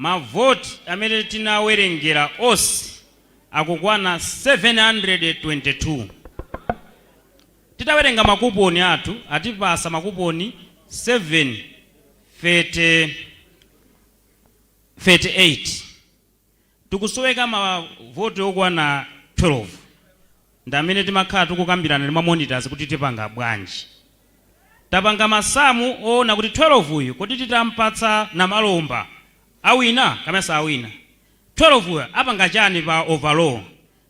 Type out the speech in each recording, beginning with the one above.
Mavoti amene tinawerengera onse akukwana 722. Titawerenga makuponi athu, atipasa makuponi 738. Tikusoweka mavoti okwana 12, ndi amene timakhala tikukambirana ndi ma monitors kuti tipanga bwanji. Tapanga masamu oona kuti 12 uyu, kodi titampatsa Namalomba awina kapena sawina? 12 uyu apanga chani pa overall?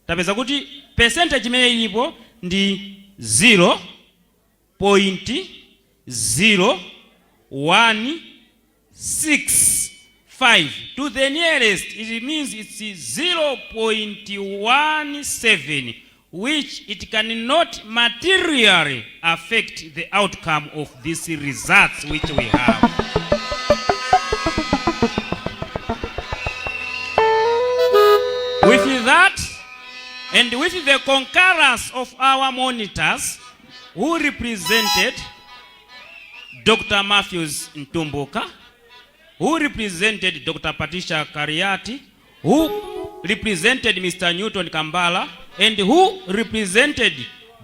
Tapeza kuti percentage imene ilipo ndi 0.0165. To the nearest, it means it's 0.17, which it cannot materially affect the outcome of these results which we have. With that, and with the concurrence of our monitors who represented Dr. Matthews Mtumbuka, who represented Dr. Patricia Kaliati, who represented Mr. Newton Kambala, and who represented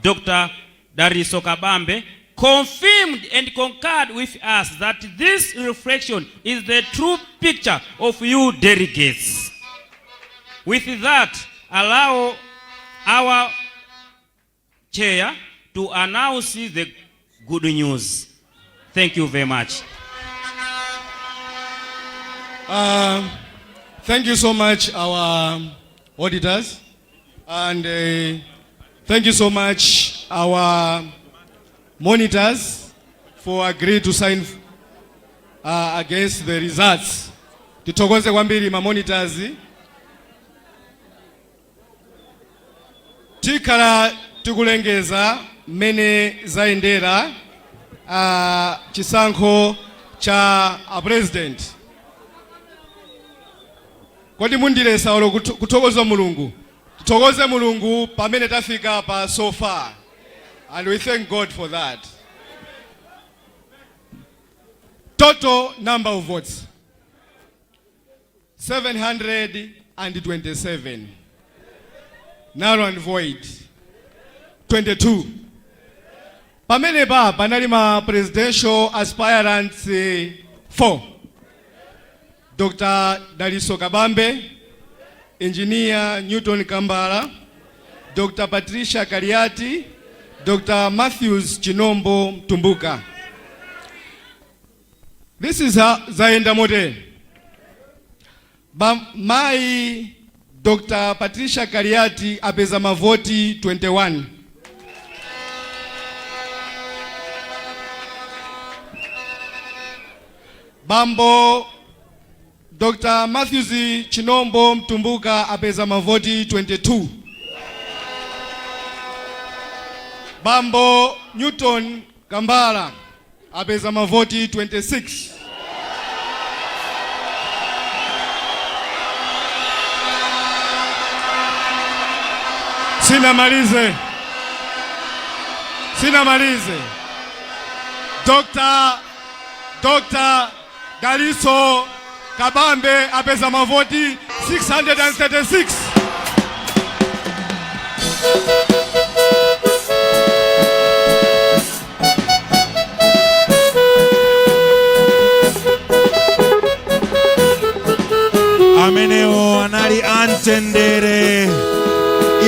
Dr. Dalitso Kabambe, confirmed and concurred with us that this reflection is the true picture of you delegates. With that, allow our chair to announce the good news. Thank you very much. Thank you so much, our auditors, and thank you so much, our monitors, for agree to sign against the results. Tithokoze kwambiri ma monitors. Tikhala tikulengeza mmene zayendera chisankho cha a president. Kodi mundilesa olo kuthokoza Mulungu? Tithokoze Mulungu pamene tafika pa so far, and we thank God for that. Total number of votes 727, null and void 22. Pamene pa panali ma presidential aspirants 4: Dr. Dalitso Kabambe, Engineer Newton Kambala, Dr. Patricia Kaliati, Dr. Matthews Chinombo Mtumbuka. This is how zayenda motere. Mai Dr. Patricia Kaliati apeza mavoti 21. Bambo Dr. Matthews Chinombo Mtumbuka apeza mavoti 22. Bambo Newton Kambala apeza mavoti 26. Sinamalize. Sinamalize. Dr. Dalitso Kabambe apeza mavoti 636. Amenewo anali Amtendere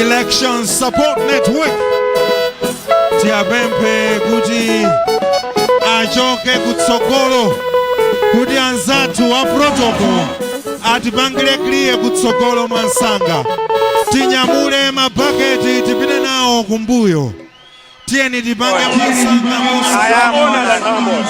Election Support Network. Tiyapemphe kuti achoke kutsogolo kuti anzathu wa protocol atipangire clear kutsogolo mwansanga. Tinyamule mabaketi, tipite nawo kumbuyo. Tiyeni tipange mwansanga. I am honored and humbled.